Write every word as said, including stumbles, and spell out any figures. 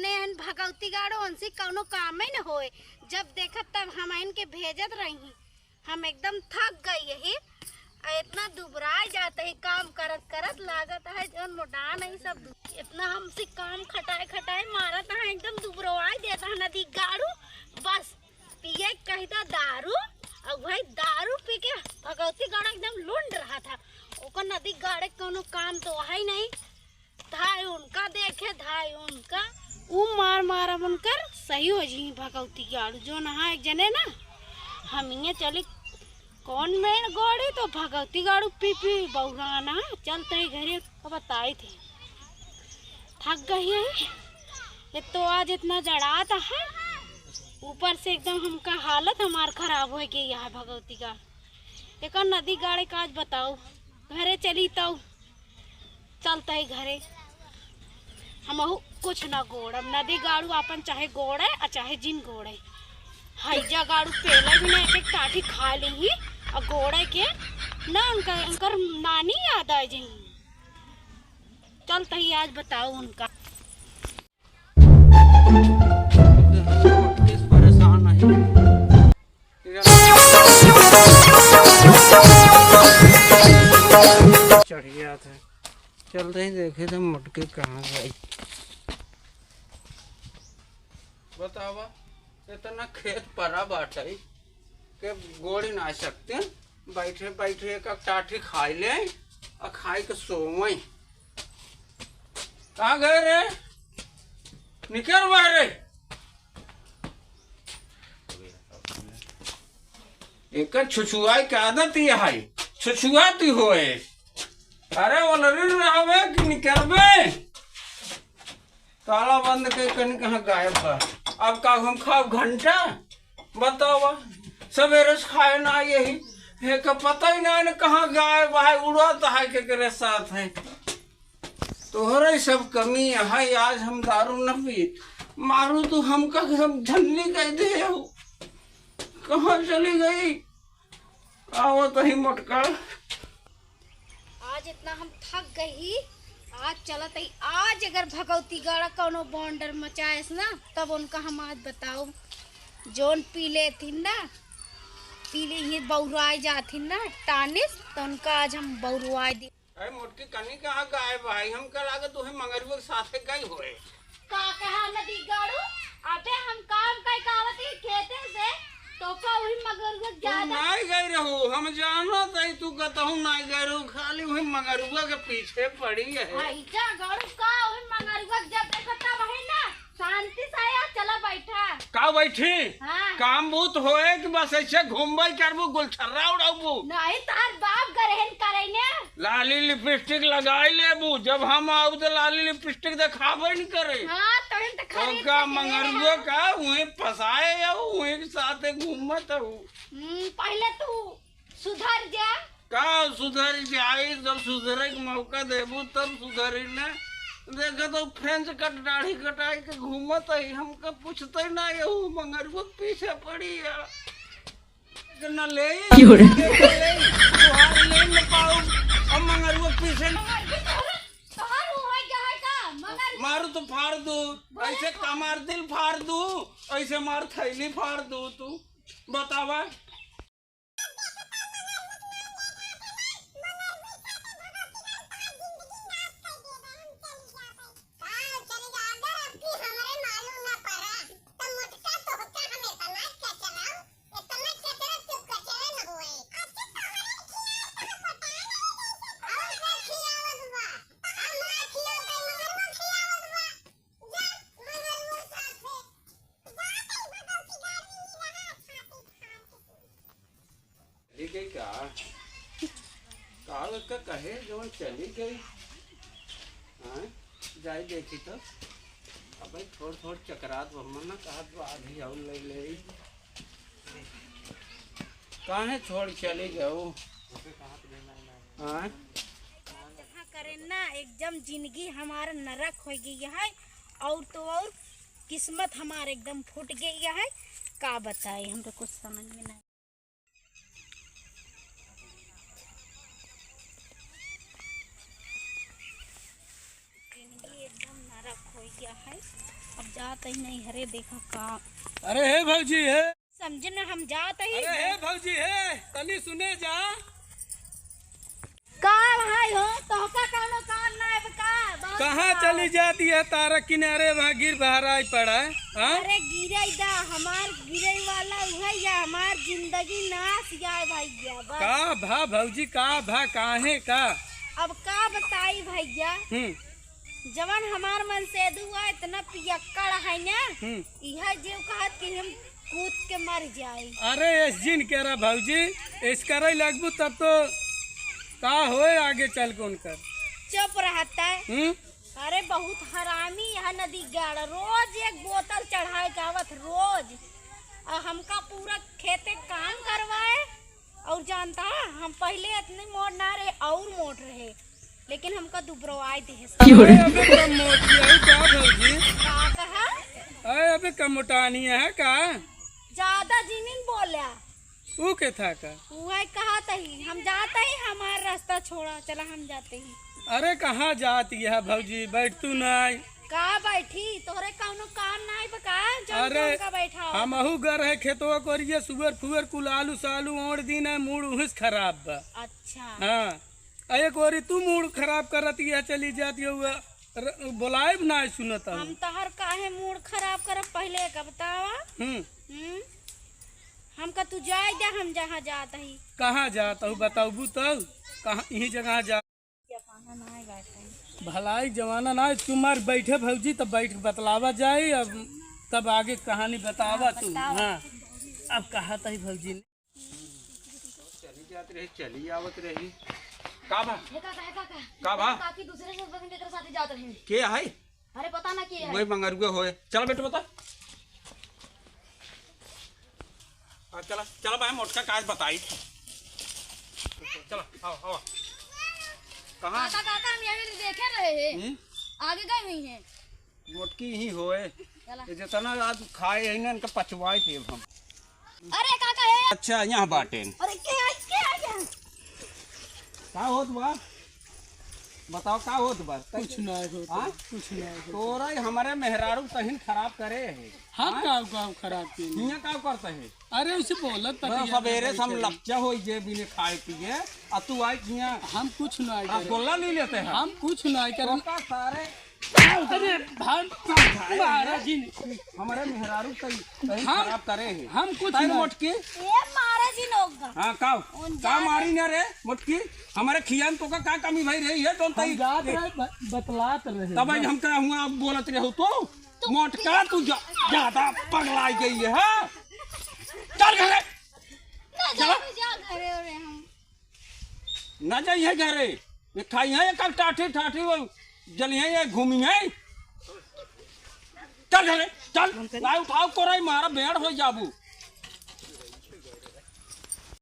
ने हन भगवती गाड़ो, उनसे कौनो कामे न होए। जब देखत तब हम इनके भेजत रही। हम एकदम थक गई यही। आ इतना दुबराए जात है काम करत करत, लागत है जौन मोटा नहीं सब दु-, इतना हमसे काम खटाए खटाए मारत है, एकदम दुबरवाए देता है नदी गाड़ू। बस पिए के कही तो दारू, और भाई दारू पी के भगवती गाड़ा एकदम लुंड रहा था। ओकर नदी गाड़े के कौनो काम तो है ही नहीं। धाय उनका देखे, धाय उनका। ऊ मार मार अब उनकर सही हो जी भगवती गाड़ू। जो नहा एक जने ना, हम इहाँ चली कौन में गोड़ी तो भगवती गाड़ू पी पी बौराना। चलते ही घरे को बताई थे, थक गई है। एक तो आज इतना जड़ात है, ऊपर से एकदम हमका हालत हमार खराब हो गई है भगवती गाड़ू। एक नदी गाड़े का आज बताओ, घरे चली तो चलते ही घरे। हमहू कुछ ना गोड़ब, नदी गाड़ू आपन चाहे गोड़े आ चाहे जिन गोड़े। हैजा गाड़ू पेला भी ना एक एक टाठी खा ली ही, आ गोड़े के ना उनका, उनकर नानी याद आ जाई। चलते ही आज बताओ उनका। परेशान है। चढ़ गया था। चलते ही देखे थे मोटकी कहाँ गई। बतावा, इतना खेत परा बाटे के गोड़ी ना सकते, बैठे बैठे एक टाठी खाई ले और खाई के सोवई। कहाँ गए रे? निकल बाहरे। एकर छुछुआई के आदत ये है, छुछुआती होए। अरे ओलरी रहबे कि निकलबे? ताला बंद के कहीं कहाँ गायब बा। अब का हम खाब घंटा? बतावा, सवेरे से खाए ना यही, हे का पता ही ना, ना कहाँ गायब है, उड़त है केकरे साथ है। तोहरे सब कमी है, आज हम दारू न पीत। मारू तू हमका, हम झल्ली कह दे हो। कहाँ चली गई? आवत ही मोटका। आज इतना हम थक गई, आज चलत ही। आज अगर भगवती गाड़ा कौनो बॉन्डर मचाएस ना, तब उनका हम आज बताओ, जौन पी लेथिन ना, पी ले ही बौराए जाथिन ना टानिस, तो उनका आज हम बौरुआए दी। अरे मोटकी कनी कहाँ गायब है? हमका लागत उहे मंगरुआ के साथे गई होए। का कहा नदी गाड़ू? अबे हम काम कई के आवत ही खेते से, तो का उही मगरुआ के तू ज्यादा नाई गई रहू, हम जानत हई तू कतहूँ नाई गई रहू, खाली उही मगरुआ के पीछे पड़ी है। हैजा गाड़ू का उही मगरुआ के जब देखत तब है ना, शांति से आया, चला बैठा। का बैठी? हाँ। काम बहुत होए कि बस ऐसे घूमबे करबू, गुलछर्रा उड़ाबू? नहीं, तार बाप गरहन करे ने। लाली लिपस्टिक लगाई लेबू, जब हम आऊ तो लाली लिपस्टिक दिखाबे नहीं करे। हाँ, तो हम तो तो खरीद का के मंगरुआ ले का उहे फंसाए जाऊ, उहे के साथे घूमत हऊ। हम्म, पहले तू सुधर जा। का सुधर जाई? जब सुधरे के मौका देबू तब सुधरी ने। देखा तो फ्रेंच कट दाढ़ी कटाई के घूमत है, हमका पूछते ना, यहू मंगरुआ पीछे पड़ी है। के न ले, क्यों रे? के न ले, तुहार ले न पाऊ। अब मंगरुआ पीछे न तोहर, तोहर हो है क्या है का? मगर मारू तो फाड़ दू, ऐसे कमार दिल फाड़ दू, ऐसे मार थैली फाड़ दू तू। बतावा। चली गई का? काल उसका कहे जो चली गई। हाँ, जाई देखी तो। अब भाई थोड़ थोड़ चकरात बा, मन ना कहत बा आधी और ले ले। काहे छोड़ चली गऊ? हाँ? जहाँ करे ना एकदम जिंदगी हमार नरक हो गई है, और तो और किस्मत हमार एकदम फूट गई है। का बताई, हम तो कुछ समझ में नहीं। जिंदगी एकदम नरक हो गई। क्या है? अब जात ही नहीं, हरे देखा का। अरे हे भौजी हे। समझे ना, हम जात ही। अरे हे भौजी हे, तनी सुने जा। का भाई हो, तोहका कौनो काम ना है का? बहुत कहाँ काम। चली जाती है तारा किनारे, वहाँ गिर बहराई पड़ा है, हाँ? अरे गिरे दा, हमार गिरे वाला उहे या, हमार जिंदगी नाश जाए भैया, बस। का भा भौजी, का भा, काहे का? अब का बताई भैया, हम्म। जवन हमार मनसेधु हुआ इतना पियक्कड़ है ना, हम्म। इहे जीव कहत कि हम कूद के मर जाई। अरे, एस जिन केरा भौजी, एस करे लगबू तब तो का होए आगे चल के उनकर। चुप रहता है। हम्म? अरे, बहुत हरामी यह नदी गाड़, रोज एक बोतल चढ़ाए के आवत, रोज। और हमका पूरा खेते काम करवाए, और जानता है, हम पहिले इतनी मोट ना रहे, और मोट रहे, लेकिन हमका दुबरवाए देहे। क्यों रे? अबे कम मोटी आई का भौजी? का कहा? अरे अबे कम मोटानी है का? ज्यादा जिनिन बोल्या। ऊ के था का? उहे कहा तही, हम जात ही, हमार रास्ता छोड़ा, चला हम जाते ही। अरे कहाँ जात यह भौजी, बैठ तू नहीं। का बैठी? तोहरे कौनो काम नाई बा का? जौन अरे, तौन का बैठा हो। हमहू गर है खेतवा कोरिये, सुअर फुअर कुल आलू सालू ओढ़ दीन है, मूड उहिस खराब बा। अच्छा। हाँ। आ एक ओरी तू मूड खराब करत यह चली जात यह, र-, बोलाइब ना सुनत हूँ। हम तहर काहे मूड खराब करब, पहिले का बतावा? हम्म। हम्म? हमका तू जाए दे, हम जहाँ जात ही। कहाँ जात हूँ बताबू तब? कहाँ, यही जगह जा। जमाना ना है बैठे। भलाई जमाना ना है, तुम्हार बैठे भौजी, तब बैठ के बतलावा जाए, अब तब आगे कहानी बतावा हाँ, तू। बतावा। हाँ, अब कहा तही भौजी ने। चली जात रही, चली आवत रही। का बा? हे काका, हे काका। का बा? काकी दूसरे से बहन के साथ जात रही। के है? अरे पता ना के है। वही मंगरुआ होए। चल बेटा बता। हाँ, चला, चला भाई, मोटका काज बताई। चला, आओ, आओ। कहाँ? काका, काका, हम यही देखे रहे हैं। हम्म? आगे गए हुई हैं। मोटकी ही होए। चला। ये जितना आज खाए हैं ना, इनका पचवाए थे हम। अरे काका है। अच्छा, यहाँ बाटेन। अरे के आई, के आई है? का होत बा? बताओ का होत बा? कुछ ना होत, हाँ? कुछ ना होत। तोरा ही हमारे मेहरारू तहिन खराब करे है। हम हाँ? का, का खराब किए? हियाँ का करते है? अरे उसे बोलत बस तकिया सबेरे में से हम बैठे। लपचा होई जे बिने खाए पिए, आ तू आई हियाँ हम कुछ ना करे। रसगुल्ला ले लेते हैं। हम कुछ ना करे। तो का सारे अरे भाई, महाराज जी ने हमारे मेहरारू तई, तई हम, खराब करे है। हम कुछ तई ना। मोटकी। ए महाराज जी लोग का। हाँ, काव? उन का जा मारी रहे। ना रे मोटकी? हमारे खियान तो का, का कमी भाई रही है, तो हम तई जात रहे, ब-, बतलात रहे। तब आज हम का हुआ, अब बोलत रहे हो तो? तो मोटका, तू जा-, ज्यादा पगलाई गई है, हाँ? चल घरे। ना चला। जाओ, जा घरे, अरे हम ना जाइए घरे, ये खाई है एक टाठी, टाठी वो जली है, ये घूमी है। चल घरे, चल, लाई उठाओ कोराई, मारा बेड़ हो जाबू।